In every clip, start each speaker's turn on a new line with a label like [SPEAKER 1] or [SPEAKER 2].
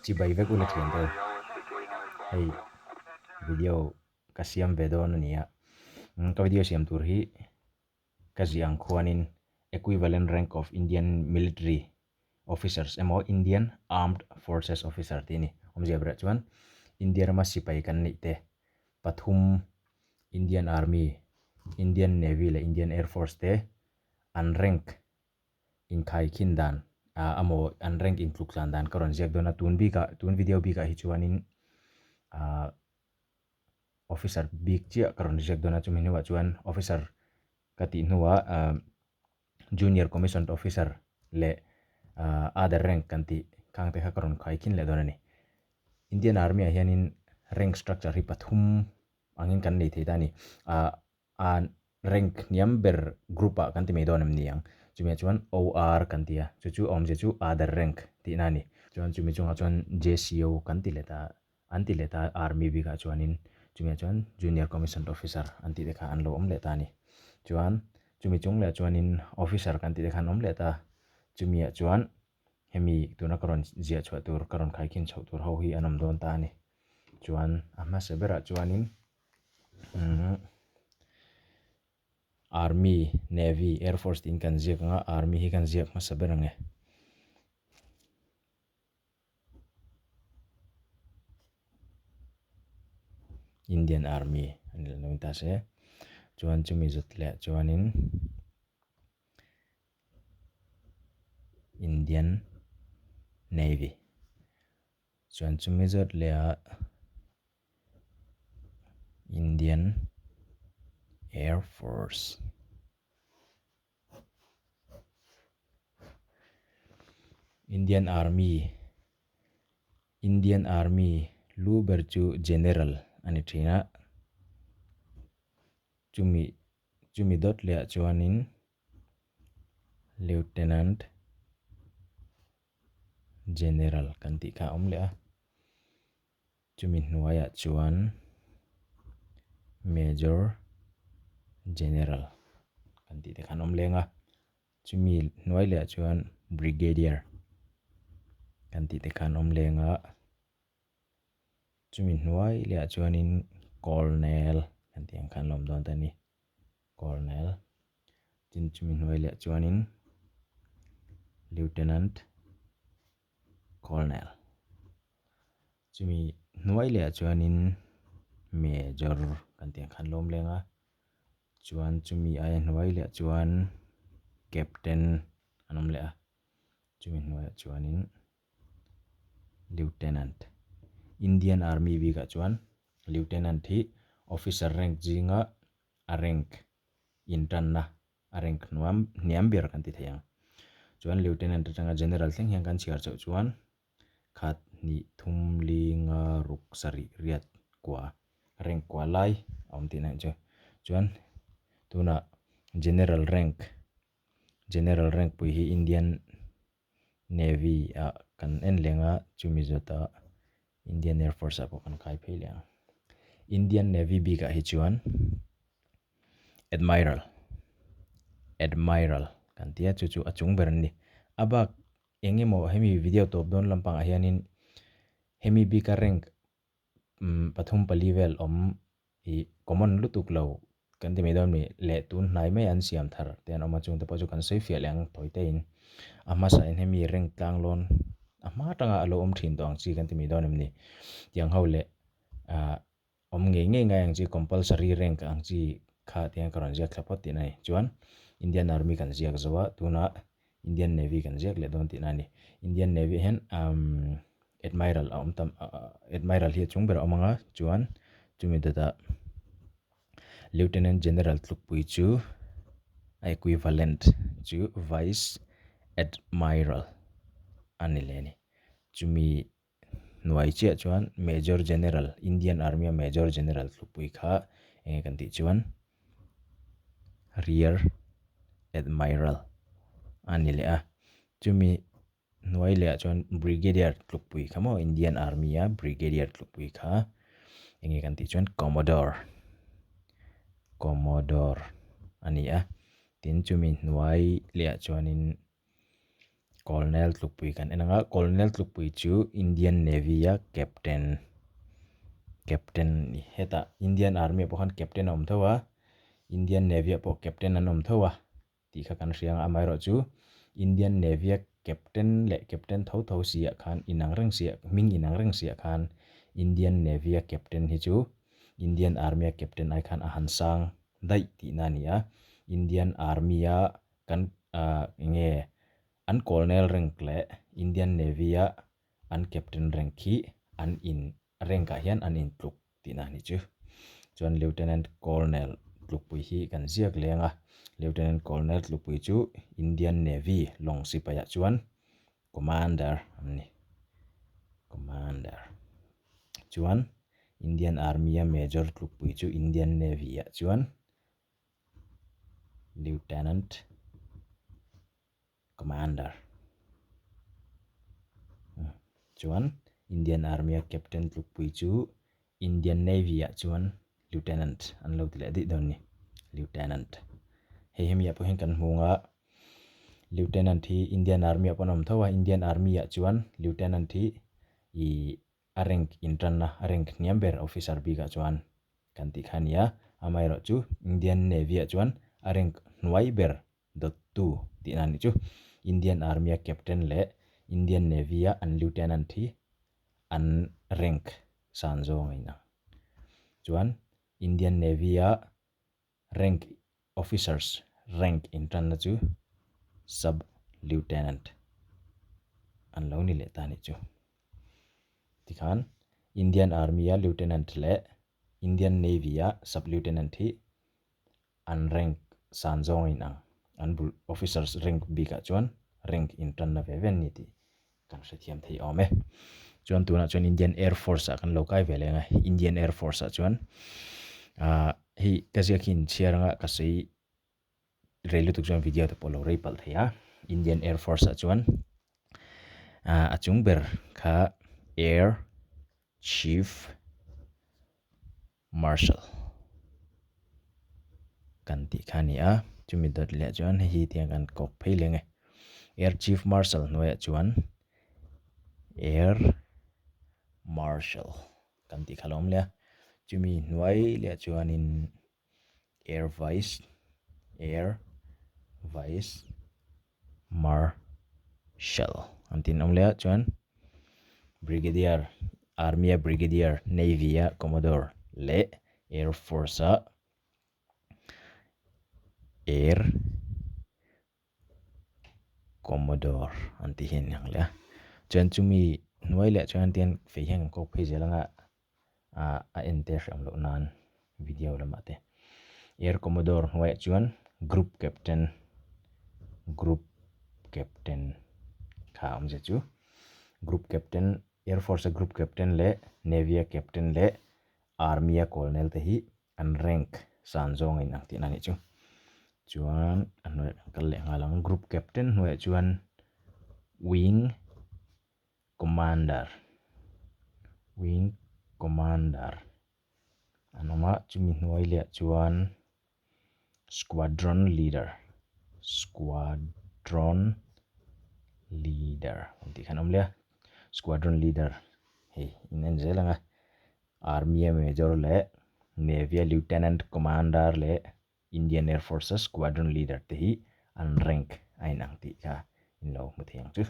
[SPEAKER 1] Chibai vek ula thian te hei video ka siam ve dawn a ni a ka video siam tur hi ka ziah ang khuanin equivalent rank of Indian military officers emaw Indian armed forces officer tih a ni awmzia berah chuan India rama sipai kan neih te pathum Indian army Indian navy leh Indian air force te an rank inkhai khin dan ah emaw an rank intluk tlan dan ka rawn ziak dawn a tun bikah tun video bikah hi chuanin ah officer bik chiah ka rawn ziak dawn a chumi hnuah chuan officer ka tih hnuah ah junior commissioned officer leh ah other rank kan tih khang te kha ka rawn khai khin leh dawn a ni. Indian army ah hianin rank structure hi pathum angin kan nei thei ta a ni. Ah A rank hniam ber group ah kan ti mai dawn em ni ang? Chumi ah chuan OR kan ti a, chu chu awmzia chu other rank tihna a ni. Chuan chumi chungah chuan JCO kan ti leh ta, an ti leh ta army bikah chuanin chumi ah chuan junior commissioned officer an tih te kha an lo awm leh ta a ni. Chuan chumi chung leh chuanin officer kan tih te kha an awm leh ta, chumi ah chuan hemi tuna ka rawn ziah chhuah tur ka rawn khaikhin chhoh tur ho hi an awm dawn ta a ni. Chuan a hmasa berah chuanin Army, Navy, Air Force tiin kan ziak ang a, Army hi kan ziak hmasa ber ang e. Indian Army a ni lo ta se. Chuan chumi zut leh chuanin Indian Navy. Chuan chumi zut leh ah Indian Air Force Indian Army Indian Army lu ber chu General a ni thin a chumi chumi dawt leh ah chuanin Lieutenant General kan tih kha a awm leh a. Chumi hnuaiah chuan Major General kan tih te kha an awm leng a, chumi hnuai leh ah chuan Brigadier kan tih te kha an awm leng a, chumi hnuai leh ah chuanin Colonel kan tih ang kha an lo awm dawn ta a ni, Colonel tin chumi hnuai leh ah chuanin Lieutenant Colonel. Chumi hnuai leh ah chuanin Major kan tih ang khan lawm leng a, chuan chumi aia hnuai leh ah chuan Captain an awm leh a, chumi hnuai ah chuanin Lieutenant. Indian Army bik ah chuan Lieutenant hi Officer rank zinga a rank intanna a rank hnuam hniam ber kan ti thei ang. Chuan Lieutenant atanga General thleng hian kan chhiar chauh chuan khat hnih thum li nga ruk sarih riat kua rank kua lai a awm tihna chu. Chuan tunah General rank General rank pui hi Indian Navy ah kan en leng a chumi zawtah Indian Air Force ah pawh kan kai phei leh ang. Indian Navy bikah hi chuan Admiral Admiral kan tia chu chu a chung ber an ni. A bak eng emaw hemi video tawp dawn lampangah hianin hemi bika rank pathum pali vel awm ih common lutuk lo kan ti mai dawn mi leh tun hnai mai an siam thar te an awm a chungte pawh chu kan sawi fiah leh ang tawi te in a hmasa in hemi rank tlang lawn a hma atanga a lo awm thin tawh ang chi kan ti mai dawn em ni tiang ho leh ah awm ngei ngei ngai ang chi compulsory rank ang chi kha tiang ka rawn ziak thla phawt tihna a ni chuan Indian army kan ziak zo a tunah Indian navy kan ziak leh dawn tihna a ni Indian navy ah hian umm admiral a awm tam admiral hi a chung ber a awm ang a chuan chumi dawtah lieutenant general tlukpui chu a equivalent chu vice admiral a ni leh a ni chumi hnuai chiah chuan Major General, Indian Army a Major General tlukpui kha enge kan tih chuan Rear Admiral a ni leh a. Chumi hnuai leh ah chuan Brigadier tlukpui kha maw Indian Army a Brigadier tlukpui kha enge kan tih chuan Commodore. Commodore a ni a, tin chumi hnuai leh ah chuanin Colonel tlukpui kan en ang a, Colonel tlukpui chu Indian Navy a Captain Captain a ni hetah Indian Army ah pawh khan Captain a awm tho a, Indian Navy ah pawh Captain an awm tho a. tih kha kan hria ang a, amaherawh chu Indian Navy a Captain leh Captain tho tho siah khan inang reng siah hming inang reng siah khan Indian Navy a Captain hi chu Indian Army a Captain ai khan a han sang daih tihna a ni a, Indian Army a kan ah eng nge an Colonel rank leh Indian Navy a an Captain rank hi an in rank ah hian an intluk tihna a ni chu. Chuan Lieutenant Colonel tlukpui hi kan ziak leng a, Lieutenant Colonel tlukpui chu Indian Navy lawng sipaiah chuan Commander an ni, Commander. Chuan Indian Army a Major tlukpui chu Indian Navy ah chuan Lieutenant Commander chuan Indian Army a Captain tlukpui chu Indian Navy ah chuan Lieutenant an lo ti leh daih dawn a ni, Lieutenant. Hei hemi ah pawh hian kan hmu ang a, Lieutenant hi Indian Army ah pawh an awm tho a, Indian Army ah chuan Lieutenant hi ih a rank intanna a rank hniam ber officer bikah chuan kan tih kha a ni a, amaherawhchu Indian Navy ah chuan a rank hnuai ber dawttu tihna a nih chu. Indian Army a Captain leh Indian Navy a an Lieutenant hi an rank san zawng a inang. Chuan Indian Navy a rank officers rank intanna chu Sub Lieutenant an lo ni leh ta a nih chu. Tikhan Indian Army a Lieutenant leh Indian Navy a Sub Lieutenant hi an rank san zawng a inang, an bul officers rank bikah chuan rank intanna ve ve an ni tih kan hrethiam thei awm e. Chuan tunah chuan Indian Air Force ah kan lo kai ve leng a, Indian Air Force ah chuan ah hei ka ziak hi inchhiar anga ka sawi rei lutuk chuan video te pawh a lo rei palh thei a, Indian Air Force ah chuan ah a chung ber kha Air Chief Marshal kan tih kha a ni a, chumi dawt leh chuan hei hi tiang kan kawk phei leng e. Air Chief Marshal hnuaiah chuan Air Marshal kan tih kha a lo awm leh a, chumi hnuai leh chuanin Air Vice Air Vice Marshal an tih an awm leh a chuan Brigadier Army a Brigadier Navy a Commodore leh Air Force a Air Commodore an tih hi an ang leh a chuan chumi hnuai leh chuan tian fei hian kan kawk phei zel anga ah a en te hriam loh nan video lamah te Air Commodore hnuaiah chuan Group Captain Group Captain kha a awmzia chu Group Captain Air Force a Group Captain leh Navy a Captain leh Army a Colonel te hi an rank san zawng a inang tihna a nih chu chuan a hnuaiah kan kal leh nghal ang Group Captain hnuaiah chuan Wing Commander, Wing Commander an awm a, chumi hnuai leh ah chuan Squadron Leader, Squadron Leader an tih kha an awm leh a, Squadron Leader hei in en zel ang a, Army a Major leh Navy a Lieutenant Commander leh Indian Air Force-a Squadron Leader te hi an rank a inang tih kha in lo hmu thei ang chu.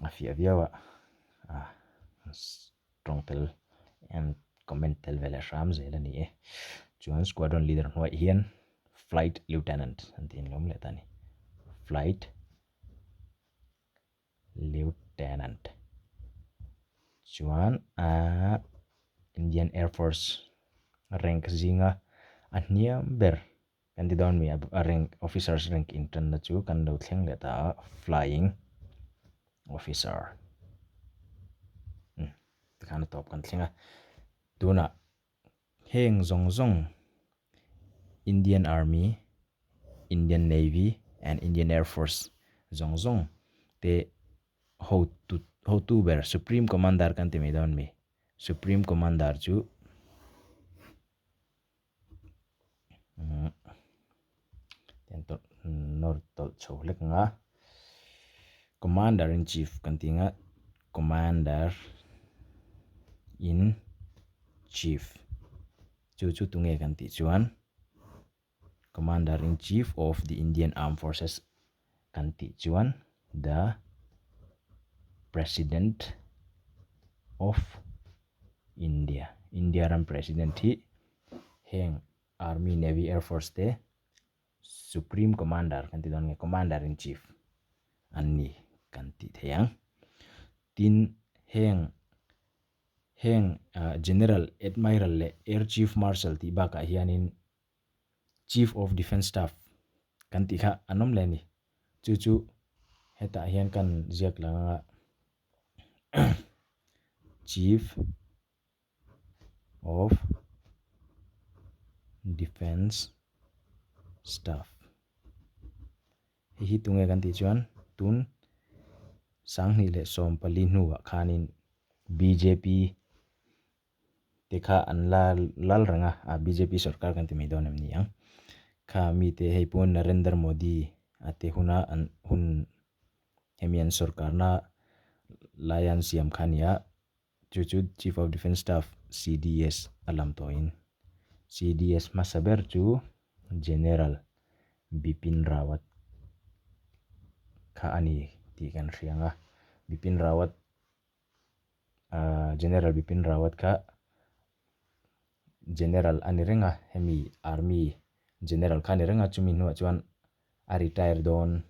[SPEAKER 1] A fiah viau a, a tawng tel and comment tel ve leh hram zel a ni e. Chuan Squadron Leader hnuaiah hian Flight Lieutenant an tih in lo awm leh ta a ni. Flight Lieutenant chuan ahh Indian Air Force rank zinga a hniam ber kan ti dawn mi a rank officers rank intanna chu kan lo thleng leh ta a flying officer umm tikhan a tawp kan thleng a tunah heng zawng zawng Indian Army, Indian Navy and Indian Air Force zawng zawng te hotu hotu ber Supreme Commander kan ti mai dawn mi Supreme Commander chu. Tawlh nawr tawlh chho hlek ang a. Commander in Chief kan tih ang a, Commander in Chief chu chu tunge kan tih chuan Commander in Chief of the Indian Armed Forces kan tih chuan the President of India, India ram President hi heng Army, Navy, Air Force te Supreme Commander kan ti dawn nge Commander in Chief an ni kan tih thei ang. Tin, heng heng General, Admiral leh Air Chief Marshal tih bakah hianin Chief of Defence Staff kan tih kha an awm leh a ni. Chu chu hetah hian kan ziak lang anga Chief of Defence Staff. Hei hi tunge kan tih chuan tun 2014 hnuah khanin bjp te kha an la lal reng a, a bjp sorkar kan ti mai dawn em ni ang. Kha mite hei pawh Narendra Modi a te huna an hun hemi an sorkarna laia an siam kha a ni a. Chu chu Chief of Defence Staff, CDS, a lam tawhin CDS hmasa ber chu General Bipin Rawat kha a ni tih kan hria ang a. Bipin Rawat, General Bipin Rawat kha General a ni reng a, hemi Army General kha a ni reng a, chumi hnuah chuan a retire dawn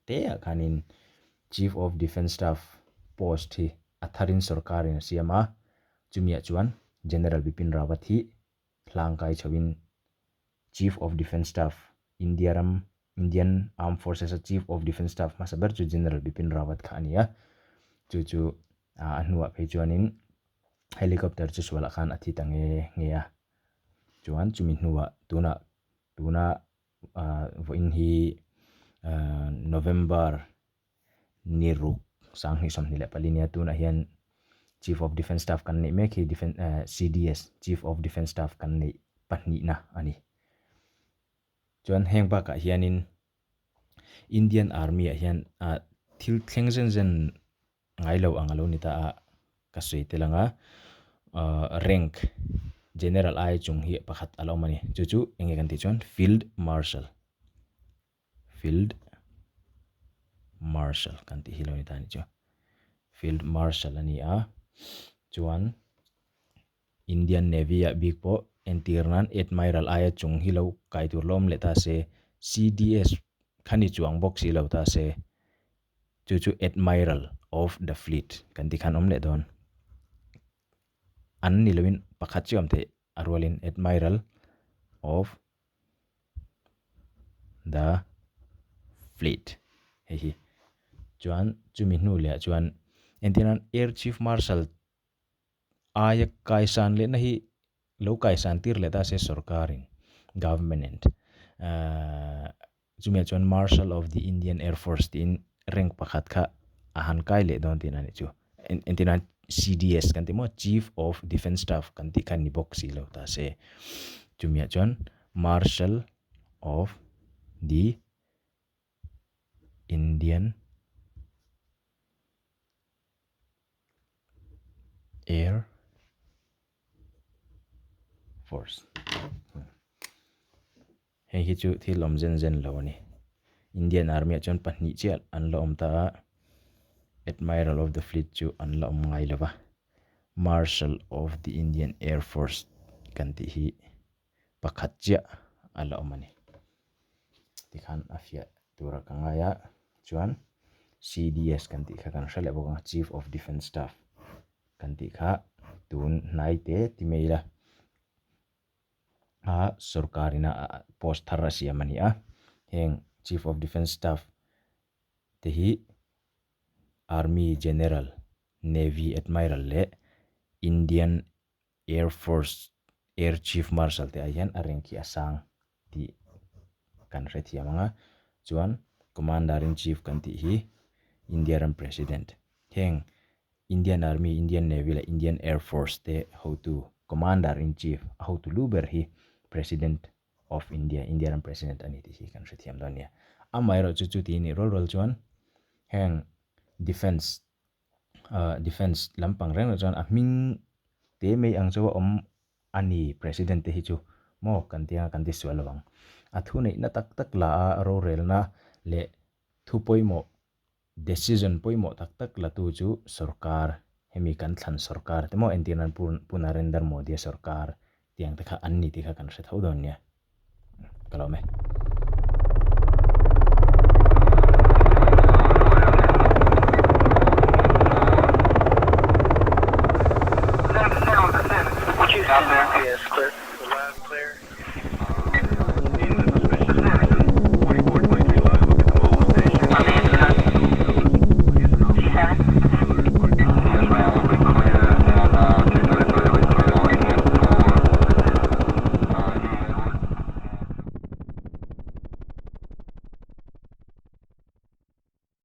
[SPEAKER 1] Teah khanin Chief of Defence Staff post hi a tharin sorkarin a siam a, chumiah chuan General Bipin Rawat hi hlangkai chhoin Chief of Defence Staff, India ram Indian Armed Forces a Chief of Defence Staff hmasa ber chu General Bipin Rawat kha a ni a, chu chu a hnuah phei chuanin helicopter chu sualah khan a thi ta nge nge a, chuan chumi hnuah tunah tuna vawiin hi November ni ruk 2024 nia tunah hian Chief of Defence Staff kan neih mek hi CDS Chief of Defence Staff kan neih pahnihna a ni. Chuan heng bakah hianin Indian Army ah hian thil thleng zen zen ngai lo ang a lo ni ta a, ka sawi tel ang a, rank General ai chung hi pakhat a lo awm a ni, chu chu eng nge kan tih chuan Field Marshal, Field Marshal kan tih hi lo ni ta a ni chu, Field Marshal a ni a, chuan Indian Navy ah bik pawh entir nan Admiral aia chung hi lo kai tur lo awm leh ta se, CDS kha ni chuang bawk si lo ta se. Chu chu Admiral of the Fleet kan tih khan awm leh dawn. An ni loin pakhat chiah awm theih a rualin Admiral of the Fleet hei hi. Chuan chumi hnu leh ah chuan entir nan Air Chief Marshal aia kaisan lehna hi lo kaisan tir leh ta se sorkarin government ahh Chumi ah chuan Marshal of the Indian Air Force tiin rank pakhat kha a han kai leh dawn tihna a nih chu. Entir nan CDS kan ti maw Chief of Defence Staff kan tih kha ni bawk si lo ta se. Chumi ah chuan Marshal of the Indian Air Force. Hei hi chu thil awm zen zen lo a ni. Indian Army ah chuan pahnih chiah an la awm ta a, Admiral of the Fleet chu an la awm ngai lo va, Marshal of the Indian Air Force kan tih hi pakhat chiah a la awm a ni. Tikhan a fiah tura ka ngai a, chuan CDS kan tih kha kan hre leh bawk ang a, Chief of Defence Staff kan tih kha tun hnai te ti mai ila. a sorkar ina post thar a siam a ni a, heng Chief of Defence Staff te hi Army General, Navy Admiral leh Indian Air Force Air Chief Marshal te ah hian a rank hi a sang tih kan hrethiam ang a, chuan Commander in Chief kan tih hi India ram President heng Indian Army, Indian Navy leh Indian Air Force te hotu, Commander in Chief, a hotu lu ber hi President of India, India ram President a ni tih hi kan hrethiam dawn nia. Amaherawh chu chuti nih rual rual chuan heng defence ah defence lampang reng reng chuan a hming te mai ang chu a awm a ni President te hi chu maw kan tia kan ti sual lo ang. A thuneihna tak tak la a rorelna leh thu pawimawh Decision pawimawh tak tak latu chu sorkar, hemi kan thlan sorkar te maw entir nan Pu Narendra Modi-a sorkar tiang te kha an ni tih kha kan hre tho dawn nia. Ka lawm e.